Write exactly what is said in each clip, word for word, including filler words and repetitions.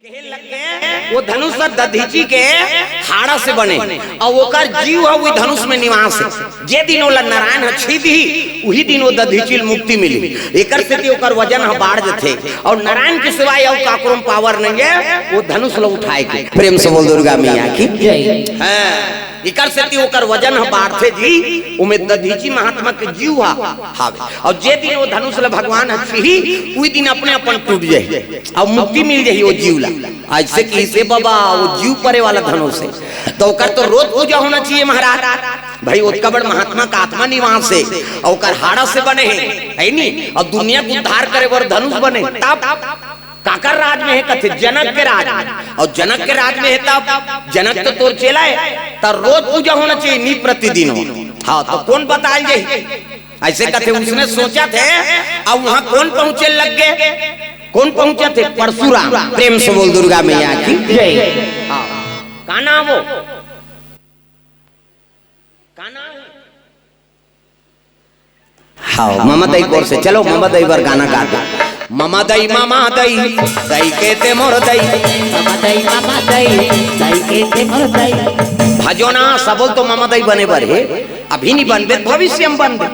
कहे लग गे, वो धनुष ह दधीचि के हाड़ा से बने, अउ ओकर जीव ह उही धनुष में निवास हे। जे दिन ओला नारायण ह छीदही, उही दिन वो दधीचि ल मुक्ति मिलही। एकर सेती ओकर वजन ह बाढ़ जथे, अउ नारायण के सिवाय अउ काकरो म power नइ हे वो धनुष ल उठाय के। प्रेम से बोल दुर्गा मैया की। जय। हाँ। एकर सेती ओकर वजन ह बाढ़थे जी, ओमे दधीचि महात्मा के जीव ह हावे। अउ जे दिन वो धनुष ल भगवान ह छीही, उही दिन अपने अपन टूट जाही, अउ मुक्ति मिल जाही वो जीव ला। अइसे कहिसे बाबा, वो जीव परे वाला धनुष हे, त ओकर तो रोज पूजा होना चाहिए महाराज। भाई, ओतका बड़ महात्मा का आत्मा निवास हे, अउ ओकर हाड़ा से बने हे, हे नी? अउ दुनिया के उद्धार करे बर धनुष बने, तब काकर राज में हे कथे? जनक के राज में। अउ जनक के राज में हे तब जनक तो तोर चेला हे, त रोज पूजा होना चाहिए, नित प्रतिदिन हो। हाँ, त कोन बताय जाही? अइसे कथे, उसने सोचथे, अउ उहाँ कोन पहुँचे लग गे? कोन पहुँचथे? परशुराम। प्रेम से बोल दुर्गा मैया की। जय। हाँ। का नाम वो? का नाम हे? हाँ, ममा दई कोर से, चलो, ममा दई बर गाना गा दो। ममा दई, ममा दई, दई के ते मोर दई। ममा दई, ममा दई, दई के ते मोर दई। भजो ना, सबो तो ममा दई बने बर हे, अभी नइ बनबे, भविष्य म बनबे।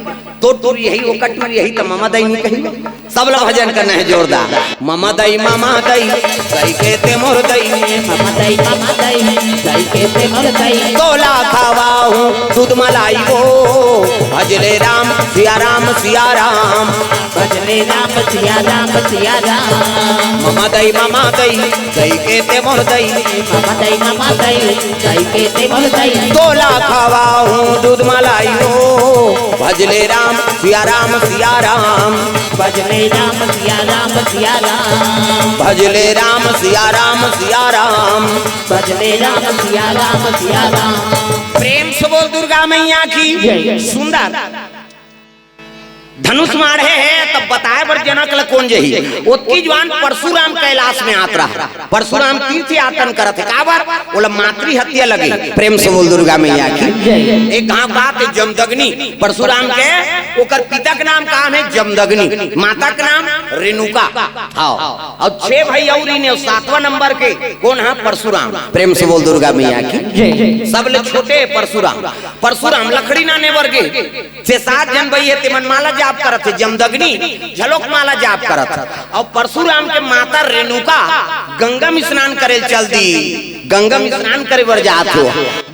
तोर टूरी अही, ओकर टूरी अही, त ममा दई नइ कही। सब ला भजन करना हे जोरदार। ममा दई, ममा दई, दई के ते मोर दई। ममा दई, ममा दई, दई के ते मोर दई। तोला खवाहूँ दूध मलाई वो, भजले राम सिया राम सिया राम। भजले राम सिया राम सिया राम। ममा दई, ममा दई, दई के ते मोर दई। ममा दई, ममा दई, दई के ते मोर दई। तोला खवाहूँ दूध मलाई वो, भजले राम सिया राम सिया राम। भजले राम सिया राम सिया राम। भजले राम सिया राम सिया राम। भजले राम सिया राम सिया राम। प्रेम से बोल दुर्गा मैया की। जय। सुंदर। धनुष माढ़े हे, तब बताय बर जनक ल कोन जही। ओतकी जुवार परशुराम कैलाश में आत रहा। परशुराम तीर्थ यातन करत हे, काबर? ओला मातृ हत्या लगे। प्रेम से बोल दुर्गा मैया की। जय। एक घांव बात हे जमदग्नि, परशुराम के, ओकर पिता के नाम का हे? जमदग्नि, माता के नाम रेणुका। हाँ। अउ छह भाई अउ रहिन हे, सातवां नंबर के कोन हे? परशुराम। प्रेम से बोल दुर्गा मैया की। जय। सबले छोटे परशुराम। परशुराम लकड़ी लाने बर गे। छह सात झन बई हे, तेमन माला जाप करत हे, जमदग्नि घलोक माला जाप करत हे। अउ परशुराम के माता रेणुका गंगा में स्नान करे चल दी, गंगा में स्नान करे बर जात हे।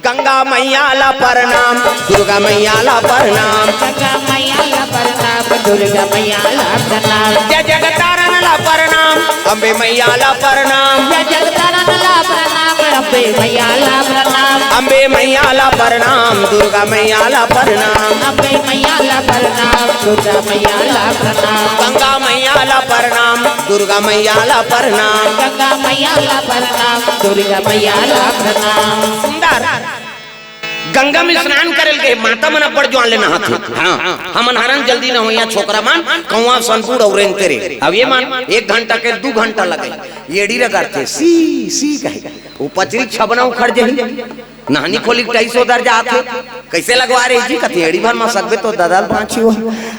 गंगा मैया ला प्रणाम, दुर्गा मैया ला प्रणाम। गंगा मैया ला प्रणाम, दुर्गा मैया ला प्रणाम। जय जगतारण ला प्रणाम, अम्बे मैया ला प्रणाम। जय जगतारण ला प्रणाम, अम्बे मैया ला प्रणाम। अम्बे मैया ला प्रणाम, दुर्गा मैया ला प्रणाम। अम्बे मैया ला प्रणाम, दुर्गा मैया ला प्रणाम। गंगा मैया ला प्रणाम, दुर्गा मैया ला प्रणाम। गंगा मैया ला प्रणाम, दुर्गा मैया ला प्रणाम। सुंदर। गंगा में स्नान करे ल गे, माता मन अब्बड़ जुवार ले नहाथे। हाँ, हमन हरन जल्दी नहोइया छोकरा मन, कौवा सन बूढ़ अउ रेंगते रे। अब ये मन एक घंटा के दू घंटा लगे, एड़ी रगड़थे, सी, सी कहे। वो पचरी छबना उखड़ जही, नहानी खोली के टाइस ओदर जात हे। कइसे लगवा रहे जी? कथे, एड़ी भर म सकबे तो ददल पाछी हो।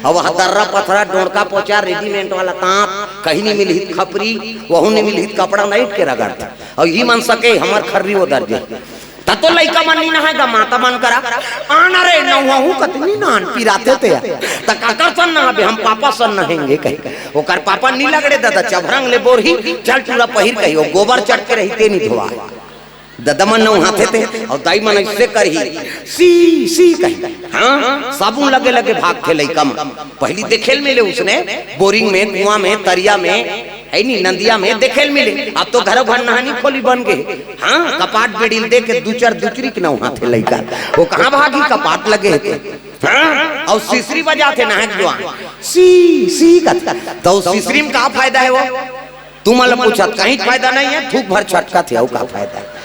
अब वहाँ दर्रा पथरा, डोंड़का पोचा, रेडीमेड वाला तांत, कहीं नइ मिलही त खपरी, वहू नइ मिलही त कपड़ा, नइट के रगड़थे। अउ इही मन सके, हमर खर्री ओदर जही। त तो लइका मन नइ नहाय गा, माता मन करा, "आना रे, नहवाहूँ कथे, नइ नहान, पिराथे ते।" त काकर सन नहाबे, हम पापा सन नहेंगे कहे। ओकर पापा नइ लगड़े ददा, चभरंग ले बोरही, चल टूरा पहिर कही, वो गोबर चट के रही, ते नइ धोवाय। ददा मन नहवाथे ते, अउ दाई मन अइसे करही, सी, सी कही। हाँ, साबुन लगे लगे भागथे लइका मन। पहिली देखे ल मिले उसने, बोरिंग में, कुआं में, तरिया में, हे नी, नंदिया में देखे ल मिले। अब तो घरो घर नहानी खोली बन गे। हाँ, कपाट बेड़ी ल दे के दू चार दुचरी के नहवाथे लइका। वो कहाँ भागही, कपाट लगे हे ते। हाँ, अउ सिसरी बजाथे नहाय के जुवार। सी, सी कथे। त सिसरी म का फायदा हे वो? तुमन ल पूछत, कहीं फायदा नइ हे, थूक भर छटकथे, अउ का फायदा हे?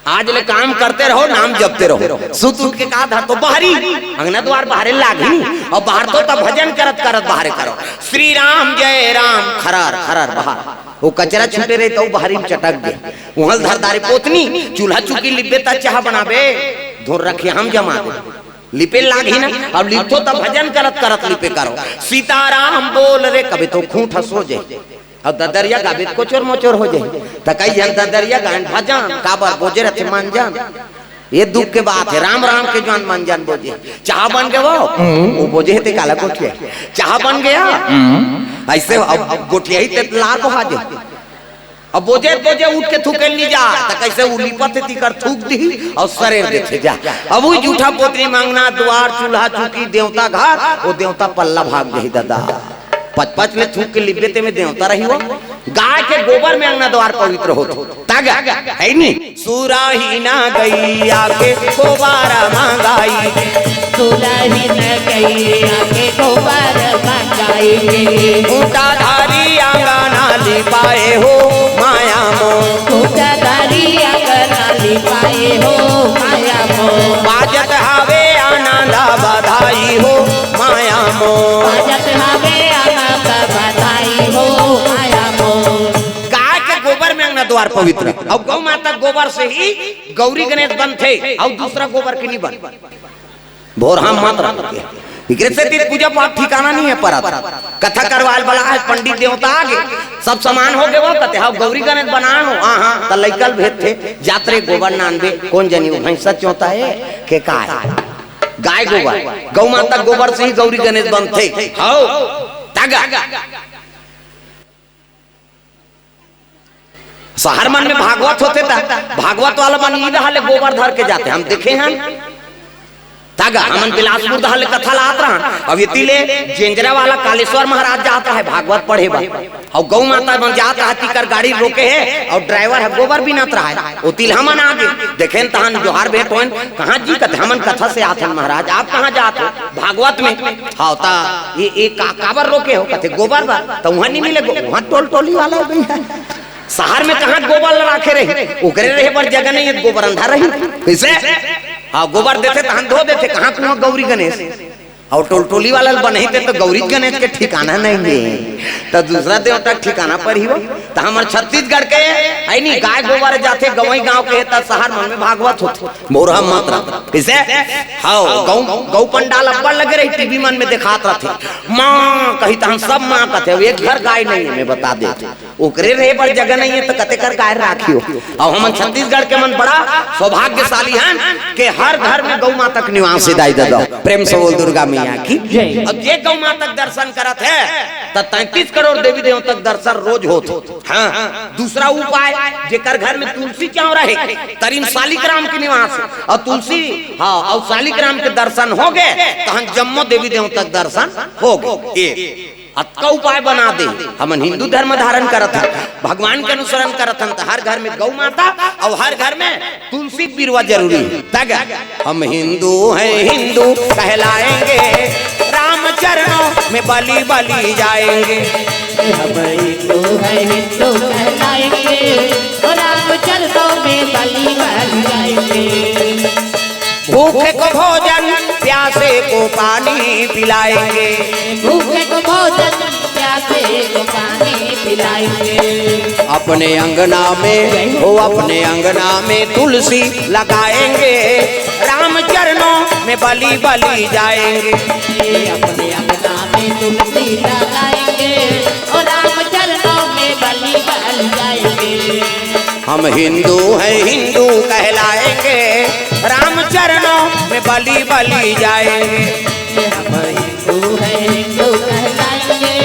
आज ले काम करते रहो, नाम जपते रहो। सुत उठ के का धर तो बाहरी, अंगना दुवार बाहरे लागही, अउ बाहर तो तब भजन करत करत बाहरे करो, "श्री राम जय राम", खरर खरर बाहर। वो कचरा छूटे रहे त बाहरी म चटक गे। उहाँ ल धर दारे पोतनी, चूल्हा चुकी लिपबे त चाह बनाबे, धोर रखे हम जमा दे। लिपे लागही ना, अब लिपथो त भजन करत करत लिपे करो। "सीताराम बोल रे", कबे तो खूंट ह सो जाही। अउ ददरिया गाबे त कोचोर मोचोर हो जाही। त कई झन ददरिया गायन भजन, काबर बोजे रथे मंजन। ये दुख के बात हे, राम राम के जुवान मंजन बोजे। चाह बन गे वो? हम्म। वो बोजे हे ते काला गोठिया। चाह बन गया? हम्म। अइसे अब, अब गोठिया ही ते लार को हाजे। अब बोजे बोजे उठ के थूके ल नी जा, त कइसे उलीपत हे तिकर थूक दिही अउ सरेर देथे जा। अब उही जूठा पोतरी म अंगना दुवार चूल्हा चुकी देवता घर, वो देवता पल्ला भाग जाही ददा। पच पच ले थूक के लिबे ते में देवता रही वो। गाय के गोबर में अंगना दुवार पवित्र होत। तग हे नी? सुराही ना गइया के गोबर मंगाई। सुराहीन गइया के गोबर मंगाई। खूंटाधारी अंगना लिपाए हो माया मोर। खूंटाधारी अंगना लिपाए हो माया मोर। बाजत हवे आनंद बधाई हो माया मोर। बाजत हवे आनंद बधाई हो माया मोर। गाय के गोबर में अंगना दुवार पवित्र, अउ गौ माता गोबर से ही गौरी गणेश बनथे, अउ दूसरा गोबर के नी बन। भोरहा मत रखे। एकरे सेती पूजा पाठ ठिकाना नी हे परत। कथा करवाय ल बलाय हे पंडित देवता आगे, सब समान हो गे वो, कथे, "हाँ, गौरी गणेश बनाय हो।" "हाँ, हाँ।" त लइका ल भेजथे, "जात रे गोबर नानबे।" कोन जनी वो भैंसा चोता हे के काय? गाय गोबर, गौ माता गोबर से ही गौरी गणेश बनथे। हव, तगा। सहर मन में भागवत होथे त भागवत वाला मन ई डहर ले गोबर धर के जाथे, हम देखे हन। तगा हमन बिलासपुर डहर ले कथा लात रहन, अउ एती ले जेंजरा वाला कालेश्वर महाराज जात रहे भागवत पढ़े बर, अउ गौ माता मन जात रहे, तिकर गाड़ी रोके हे अउ ड्राइवर ह गोबर बिनत रहे, ओती ले हमन आगे देखेन तहन जोहार भेंट होइन। कहाँ जी? कथे हमन कथा से आथन महाराज, आप कहाँ जात हो? भागवत में। हव त ये, ये का, काबर रोके हो? कथे गोबर बर। त उहाँ नी मिले गो-, उहाँ टोल टोली वाला हे भैया। सहर में कहाँ गोबर ल राखे रही, ओकरे रहे बर जगह नहीं हे, गोबर अंधा रही। कइसे? हाँ, गोबर देथे तहन धो देथे, कहाँ कुआँ गौरी गणेश। अउ टोल टोली वाला ल बनही ते त गौरी गणेश के ठिकाना नहीं हे, त दूसरा देवता के ठिकाना पर ही हो। त हमर छत्तीसगढ़ के हे नी, गाय गोबर जाथे गवई गांव के, त सहर मन में भागवत होथे। भोरहा मत रख। कइसे? हव, गौ, गौ पंडाल अब्बड़ लगे रही, टीवी मन में देखात रथे। माँ कही तहन सब माँ कथे, एक घर गाय नहीं हे, मैं बता देत हँव। ओकरे रहे बर जगह नहीं हे, त कते कर गाय राखियो। अउ हमन छत्तीसगढ़ के मन बड़ा सौभाग्यशाली हन के हर घर में गौ माता के निवास हे, दाई ददा। प्रेम से बोल दुर्गा मैया की। जय। अब जे गौ माता के दर्शन करत हे, त तैंतीस करोड़ देवी देवता के दर्शन रोज होत हे। हाँ, दूसरा उपाय, जेकर घर में तुलसी चौंरा हे, तरी म सालिग्राम के निवास हे, अउ तुलसी, हाँ, अउ सालिग्राम के दर्शन हो गे, तहन जम्मो देवी देवता के दर्शन हो गे। ए, अतका उपाय बना दे, हमन हिंदू धर्म धारण करत हन, भगवान के अनुसरण करत हन, त हर घर में गौ माता अउ हर घर में तुलसी बिरवा जरूरी हे। तग हम हिंदू हैं, हिंदू कहलाएंगे, राम चरणों में बलि बलि जाएंगे। हम हिंदू हैं, हिंदू कहलाएंगे, और राम चरणों में बलि बलि जाएंगे। भूखे को भोजन, प्यासे को पानी पिलाएंगे। भूखे को भोजन, प्यासे को पानी पिलाएंगे। अपने अंगना में, हो अपने अंगना में तुलसी लगाएंगे, राम चरणों में बलि बलि जाएंगे। अपने अंगना में तुलसी लगाएंगे, और राम चरणों में बलि बलि जाएंगे। हम हिंदू हैं, हिंदू कहलाएंगे, राम चरणों में बलि बलि जाएंगे। हम हिंदू हैं, हिंदू कहलाएंगे,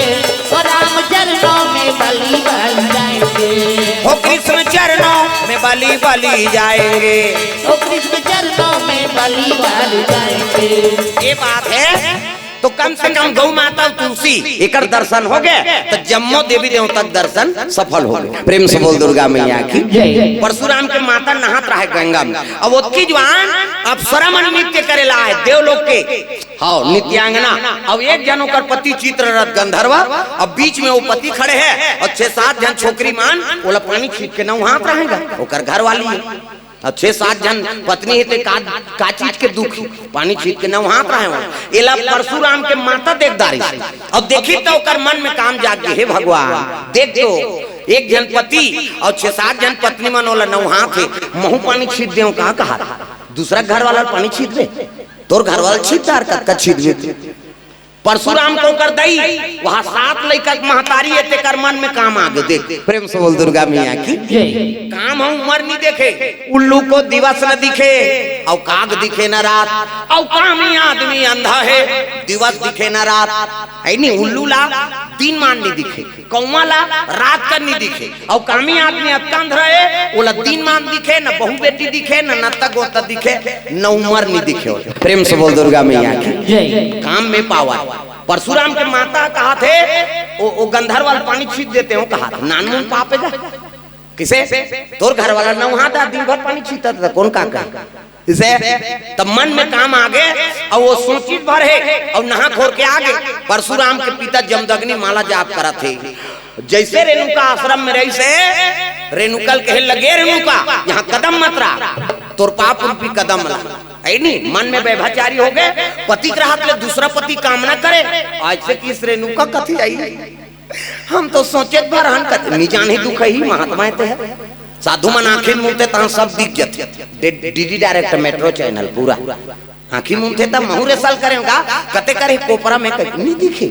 और राम चरणों में बलि बलि जाएंगे। हो कृष्ण चरणों में बलि बलि जाएंगे। हो कृष्ण चरणों में बलि बलि जाएंगे। ये बात हे, त कम से कम गौ माता अउ तुलसी एकर दर्शन हो गे, त जम्मो देवी देवता के दर्शन सफल हो गे। प्रेम से बोल दुर्गा मैया की। जय। परशुराम के माता नहात रहे गंगा में, अउ ओतकी जुवार अप्सरा मन नृत्य करे ल आए देवलोक के। हव, नृत्यांगना। अउ एक झन ओकर पति चित्ररथ गंधर्व, अउ बीच में वो पति खड़े हे, अउ छह सात झन छोकरी मन ओला पानी छीट के नहवात रहे गा, ओकर घरवाली हे। अउ छह सात झन पत्नी हे, ते का, का चीज के दुख, पानी छीट के नहवात रहे हो। एला परशुराम के माता देख डारिस। अउ देखिस त ओकर मन में काम जाग गे, हे भगवान, देख तो, एक झन पति अउ छह सात झन पत्नी मन ओला नहवात हे, महूं पानी छीट देंव का कहा, दूसरा घर वाला ल पानी छीट दे, तोर घर वाला छीट डार, कतका छीट दे। परशुराम के ओकर दई, वहां सात लइका के महतारी हे, तेकर मन में काम आगे। देख, प्रेम से बोल दुर्गा मैया की। काम ह उमर नहीं देखे, उल्लू को दिवस न दिखे, अउ काग दिखे न रात, अउ कामी आदमी अंधा हे, दिवस दिखे न रात। हे नहीं, उल्लू ला दिन मान नहीं दिखे, कौवा ला रात कर नहीं दिखे, अउ कामी आदमी अतका अंधरा हे, ओला दिन मान दिखे, न बहू बेटी दिखे, न नत्ता गोता दिखे, न उमर नहीं दिखे। प्रेम से बोल दुर्गा मैया की। काम में पावर। परशुराम के माता कहाथे, ओ, ओ गंधर्व वाला पानी छींट देते हो, कहाथे, नानमुन पाप हे गा। किसे? तोर घर वाला नहा दा, दिन भर पानी छींटत रहा, कौन का कहे? इसे तब मन में काम आगे, अउ वो सोचित भर हे, अउ नहा खोर के आगे। परशुराम के पिता जमदग्नि माला जाप करत हे। जैसे रेणुका आश्रम में रहिस हे, रेणुका ल कहे लगे, "रेणुका, यहाँ कदम मत रख, तोर पाप रूपी कदम ला।" हे नहीं, मन में व्यभिचारी हो गे, पति के रहत ले दूसरा पति कामना करे। आज से किस रेणुका कथी आई? हम तो सोचेत भर हन कथी, निजान ही दुख ही महात्मा हे ते हे। साधु मन आँखी मूंदथे तहाँ सब दिख जाथे। Day-, DD direct metro channel पूरा। आँखी मूंदथे तब महूँ रेसल करेंव गा, कते करे कोपरा में कहीं नहीं दिखे।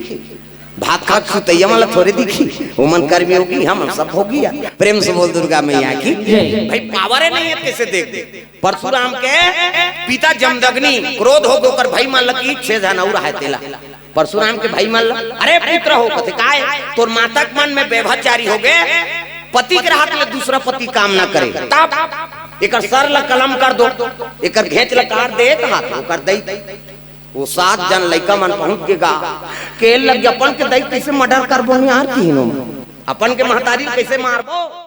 भात खा के सुतैया वाला थोड़े दिखी, ओमन कर्मी होगी, हमन सब भोगी। प्रेम से बोल दुर्गा मैया की। भाई पावरे नहीं हे, कैसे देख दे? परशुराम के पिता जमदग्नि क्रोध हो गे, ओकर भाई मन ल कहिस छह झन अउ हे तेला। परशुराम के भाई मन ल, "अरे पुत्र हो," कथे, "काय?" "तोर माता के मन में व्यभिचारी हो गे, पति के रहत ले दूसरा पति कामना करे, तब एकर सर ल कलम कर दो, एकर घेंच ल काट दे," कहाथे, ओकर दई। वो सात झन लइका मन पहुंच गे गा, कहे लगे, "अपन के दई कैसे मर्डर करबो, नहीं यार तीनों, अपन के महतारी कैसे मारबो?"